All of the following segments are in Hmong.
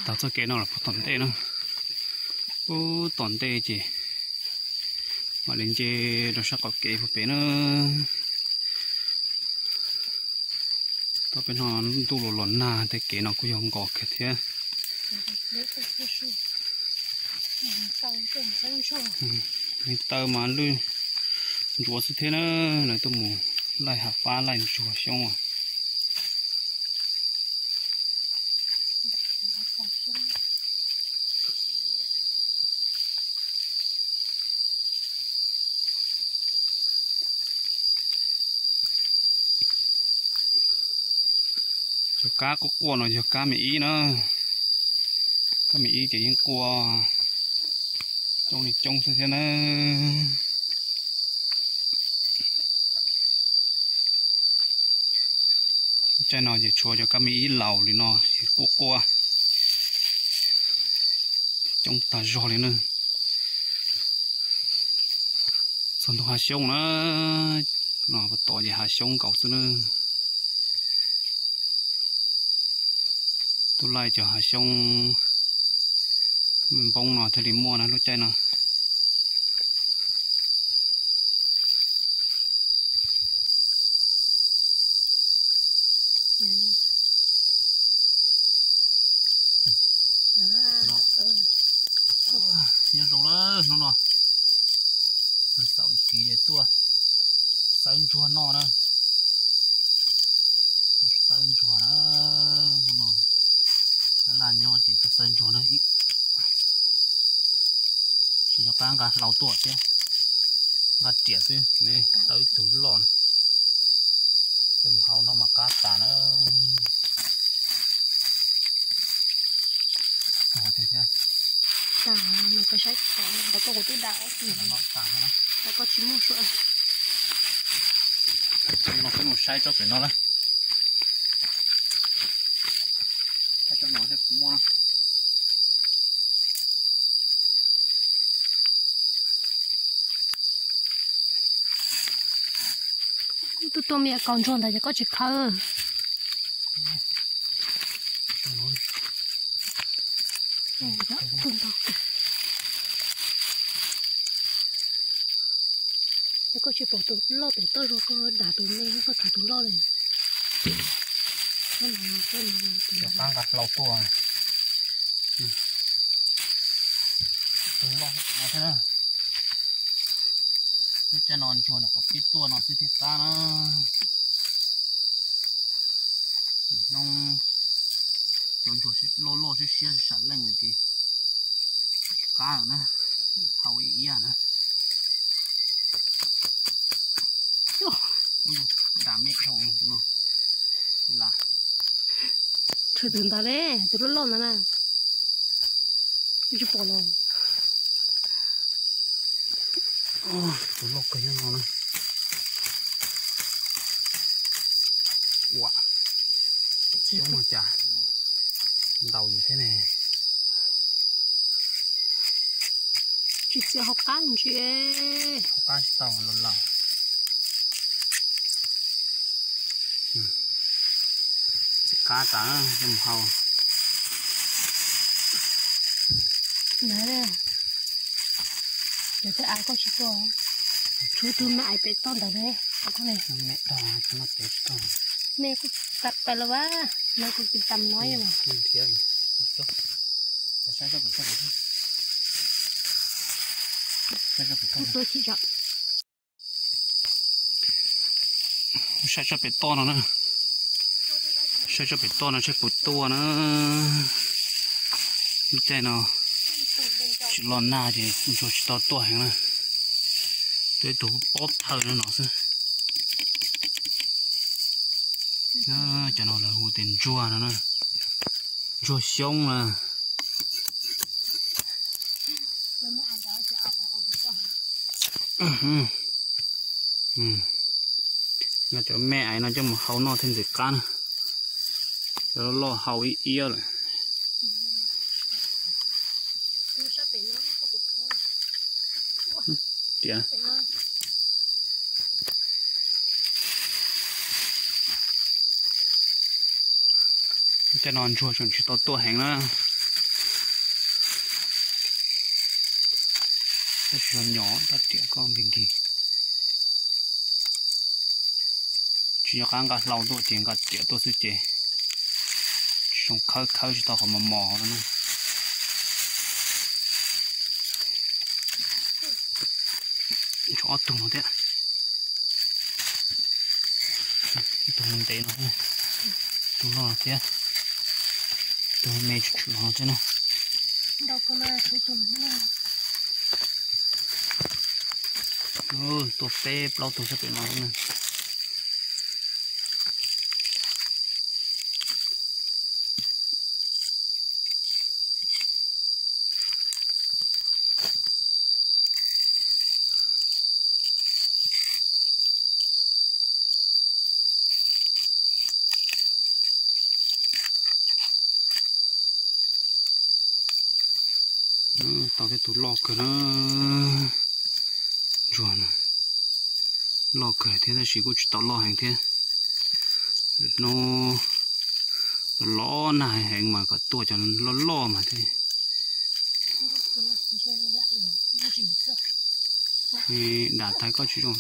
Taug txoj kev no los puag tom ntej na, puag tom ntej ces mam li nce rau sab qaum kev puag pem na. Tau peb no ntuj los los nag tej kev no kuj yog nkos kawg thiab. Neeg taw mas lwj ntsuav xwb thiab na, lawv tuaj mus laij hav fab laij ntsuag xyoob as. Cov kab quaj quaj no yog kab me ib na, kab me ib ces yeej quaj coob li coob xwb thiab na. Tsaij no ces tshuav cov kab me ib laus li no es quaj quaj coob tag zog li na. Txog ntua hav xyoob na, no puag tod ces hav xyoob nkaus xwb na. Tuaj laij cov hav xyoob me npoob no thiaj li muaj na lub caij no. Nyob zoo lawm hnub no, xaum tiv es tuaj xawb ntsuag noj na. Xawb ntsuag na, hnub no laj nyob ces tuaj xawb ntsuag na. Tsis nco qab nqa hlau tuaj thiab, nqa riam xwb ne, tau ib tug loj na. Coj mus hau noj mas qab tas na. Tag mas koj saib, ntawd koj kuv twb dam, ntawd koj tsis muaj suav. No peb mus saib tsob pem no lawm. Saib tsob no thiab puas muaj. Twb tuaj me kaus ntsuag ntawd ces koj tsis khawb. Koj tsis pom tus loj pem toj zog, koj dam tus me, koj tsuas tus loj li. Cov qab nqa hlau tuaj, tus loj thiab na. Lub caij no ntsuag nyuam qhuav pib tuaj no xwb thiaj qab na. Hnub cov ntsuag loj loj siab siab sam leej lawm ces qab lawm na, hau ib iab na. Dam me dhau no. Tshuav tus ntawd ne, tus loj loj ntawd na. Tsis pom los. Tus loj kawg nyob no na. Ua, xyoob no cas ntaus yus thiab ne. Tsis txiav hauv qab ntsis. Hauv qab tsis tau los laus. Txiv qab tas coj mus hau. Cov tej av koj tsis tua, tshuav tus me aiv pem toj ntawd ne. Me kuj tas pais los vas, no kuv tis tas no mas. Saib tsob pem toj no na, saib tsob pem toj no saib puas tuaj na. Lub caij no tsis los nag ces ntsuag tsis tau tuaj heev na. Tuaj ib tug pob thawj no no xwb. Cov no lawv hu tias ntsuag no na, ntsuag xyoob na. Nyob cov me aiv no coj mus hau noj thiaj ntxim qab na. Cov loj hau ib iab lawm. Tias, cov no ntsuag tseem tsis tau tuaj heev na. Tab sis nyom tab riam koj nkig nkig. Tsis nco qab nqa hlau tuaj ces nqa riam tuaj xwb ces tsis zoo khawb, khawb tsis tau qhov mos mos no na. Tshuav ob tug no thiab. Ib tug ntev no, tus loj thiab, tus me tshwm no thiab na. Tuaj peb plaub tug sab pem no na. Tau tej tus loj kawg na. Ntsuag no loj kawg thiab tab sis kuj tsis tau loj heev thiab. Lwm hnub los nag heev mas kom tuaj cov loj loj mas thiaj. Dam tag koj tsis zoo.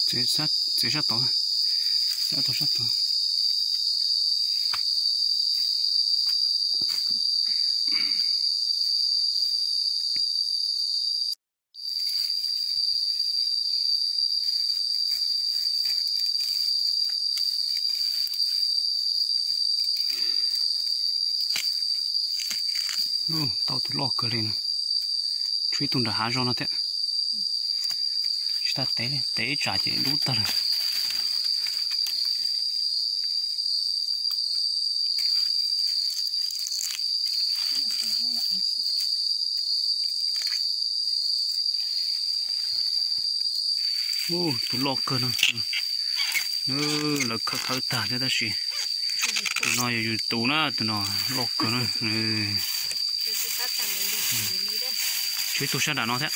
Txiav sab tod, sab tod, sab tod. Tau tus loj kawg li no. Tshuav ib tug nram hav zog no thiab. Tsis tas tev li, tev ib tsam ces dub tag lawm. Tus loj kawg no, lawv khawb khawb tag thiab tab sis tus no yog yus tus na, tus no loj kawg na. Tshuav ib tug sab nram no thiab.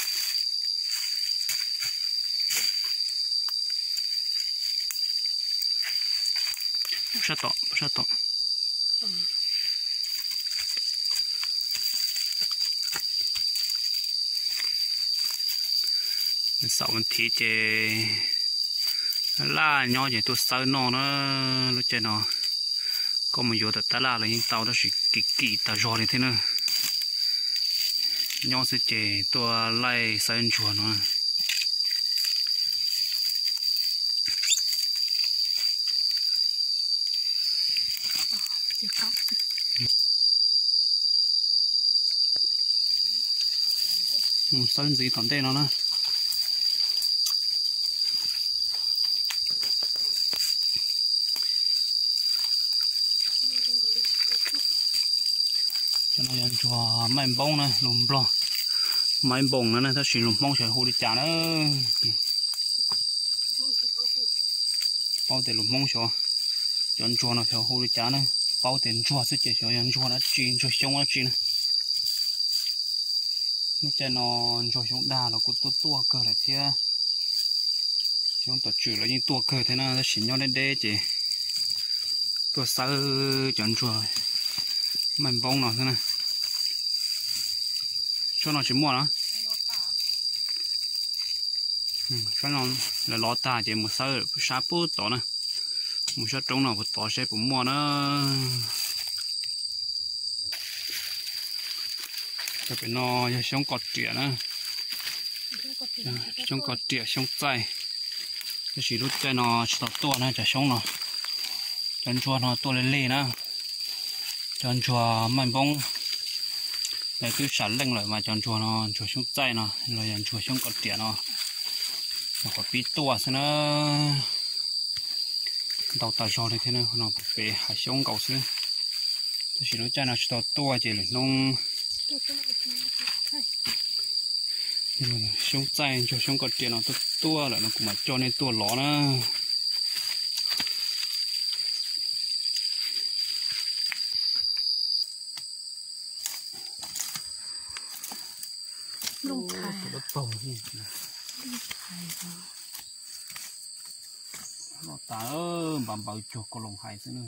Sab tom, sab tom. Xaum thiv ces laj nyob ces tuaj xawb noj na. Lub caij no koj mus yuav tam tab laj los yeej tau tab sis kim kim tas zog li thiab na. Nyob xwb ces tuaj laij xawb ntsuag no. Mus xawb ntxiv tom ntej no na. Cov no yog ntsuag maij npoob na, lus Nplog maij npoob no na, tab sis lus Hmoob xyov hu li cas na. Paub tias lus Hmoob xyov cov ntsuag no xyov hu li cas na. Paub tias ntsuag xwb ces xyov yog ntsuag dab tsi, ntsuag xyoob dab tsi na. Lub caij no ntsuag xyoob dag los kuj tuaj tuaj kawg lawm thiab. Xyoob tom tswm los yeej tuaj kawg thiab na, tab sis nyob deb deb ces tuaj xawb cov ntsuag maij npoob no xwb na. Sab no tsis muaj na. Sab no lawv lov tag ces mus xawb sab pub tod na. Mus sab roob no puas tod seb puas muaj na. Cov pem no yog xyoob kos riam na. Xyoob kos riam, xyoob txaij. Tab sis lub caij no tsis tau tuaj na cov xyoob no. Cov ntsuag no tuaj lig lig na. Cov ntsuag maij npoob lawv twb sam leej lawm mas cov ntsuag no, ntsuag xyoob txaij no los yog ntsuag xyoob kos riam no, yog qhov pib tuaj xwb na. Ntau tas zog li thiab no, pem hav xyoob nkaus xwb. Tab sis lub caij no tsis tau tuaj ces lwm hnub xyoob txaij ntsuag xyoob kos riam no tuaj tuaj lawm no kuv mam coj nej tuaj lov na. Looj thais, looj thais. Loj tas, npav npaws cuag kaus loos hais xwb na.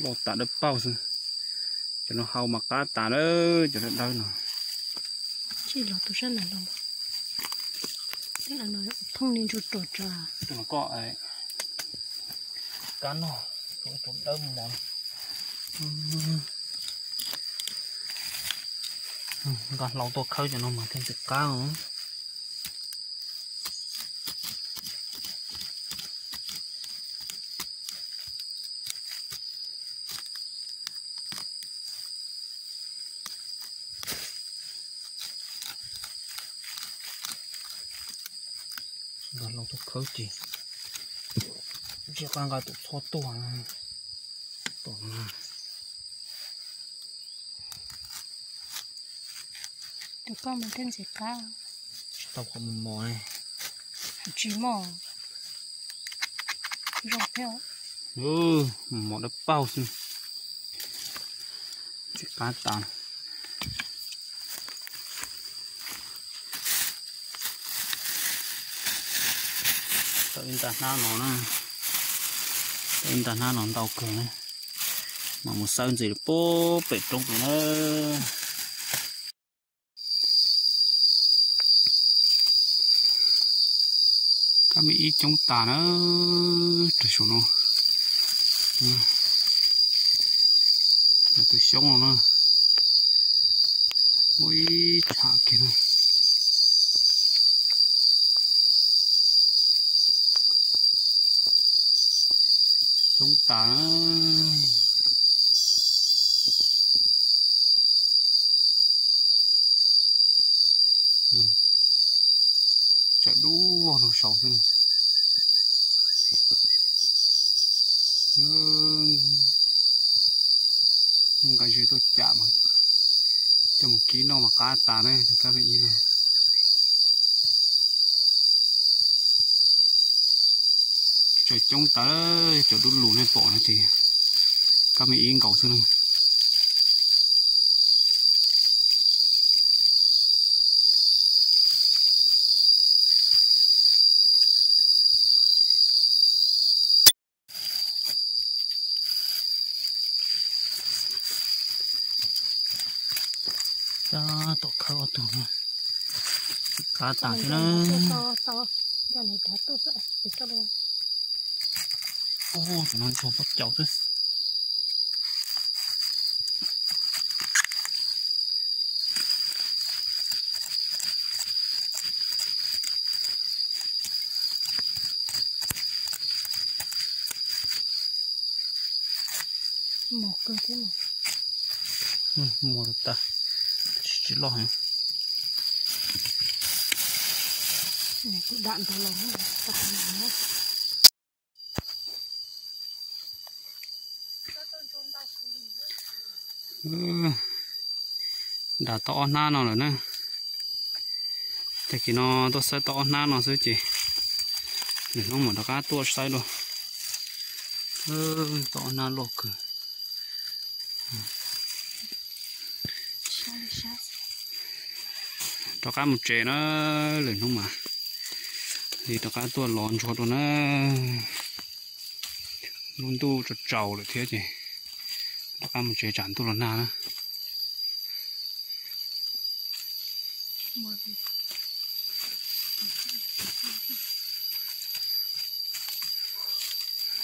Loj tas dawb paug xwb. Cov no hau mas qab tas na, cov dawb dawb no. Tsis los tus sab na los, thooj li ntsuag ruam tsa. Tus no koj kab no, tus dawb mos. Nqa hlau tuaj khawb cov no mas thiaj tsis qab. Nqa hlau tuaj khawb ces tsis qab nqa tus txhua tuaj. Tus koj mas thiaj ntxim qab. Tsis tau qhov mos mos ne. Tsis mos. Zoo thiab. Mos dawb paug xwb. Tsis qab tas. Tau ib nta hnab no na. Tau ib nta hnab no ntau kawg na. Mas mus xawb ntxiv pub pem roob tus na. Kab me ib coob tas na, rau saum no. Tus xyoob no na, ua ib tsham kiag na. Coob tas na. Tsawm dub vog no saud xwb. Nqa ze tuaj cam, coj mus kib noj mas qab tas na cov kab me ib no. Tsawm coob tas, cov dub lug nej pom no ces kab me ib nkaus xwb na. Tom khawb ob tug no, qab tas thiab na. Ub, tus no ntsuag pob caus xwb. Mos kawg thiab mas. Mos tas, tsis loj heev. Kuv dam ntawd los. Nram tau ob hnab no lawm na. Tag kis no tuaj xawb tau ob hnab no xwb ces lwm hnub mam rov qab tuaj xawb dua. Tau ob hnab loj kawg. Rov qab mus tsev na, lwm hnub mas li rov qab tuaj lov ntsuag dua na. Lub ntuj tsaus tsaus lawm thiab ces rov qab mus tsev tsam ntuj los nag na.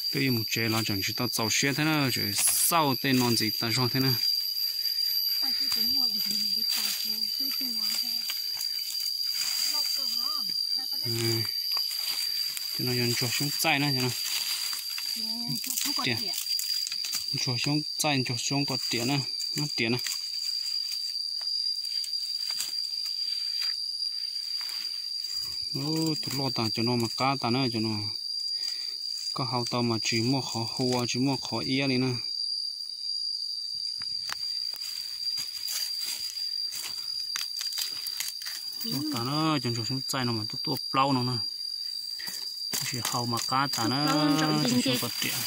Twb yuav mus tsev los tseem tsis tau txaus siab thiab na, tseem xauj tej no ntxiv tas zog thiab na. Cov no yog ntsuag xyoob txaij na, ntsuag xyoob txaij, ntsuag xyoob koj riam na, nab riam na. Tus loj tas, cov no mas qab tas na, cov no koj hau tau mas tsis muaj qhov hua tsis muaj qhov iab li na. tas na, cov ntsuag xyoob txaij no mas tuaj tuaj plaub no na. Tab sis hau mas qab tas na, xyoob koj riam.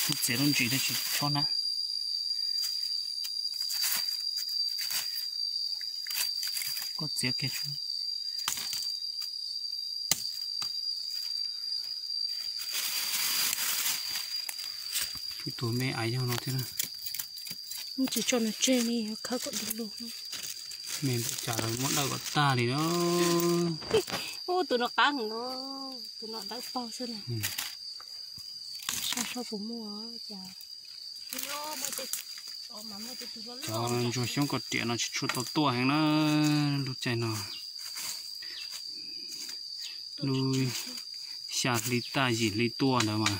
Lub txiav lub ntsis thiab tsis chob na. Koj txiav kiag. Ib tug me aiv yog no thiab na. Tsis tso nws tseg li, khawb kom du lug. Me npaum cas los muab dawj kom tag li na. Ub, tus no qab heev os, tus no dawb paug xwb na. Sab sab puas muaj cas. Cov ntsuag xyoob koj riam no tsis tshua tau tuaj heev na, lub caij no. Lub xya hli tag yim hli tuaj ntawd mas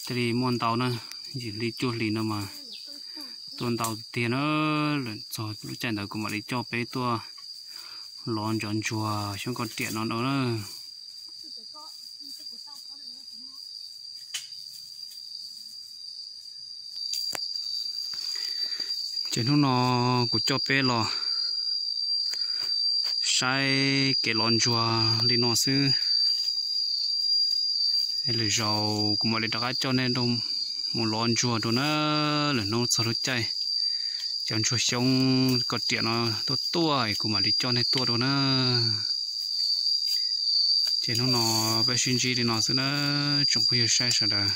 thiaj li muaj ntau na, yim hli cuaj hli no mas tuaj ntau tiag na. Lawm txog lub caij ntawd kuv mam li coj peb tuaj lov ntsuag ntsuag xyoob koj riam no na. Ces hnub no kuv coj peb los saib kev lov ntsuag li no xwb. Es lwm zaus kuv mam li rov qab coj nej mus lov ntsuag dua na. Lwm hnub txog lub caij cov ntsuag xyoob koj riam no tuaj tuaj es kuv mam li coj nej tuaj dua na. Ces hnub no peb sib ntsib li no xwb na, tsoom phooj ywg saib sawv daws.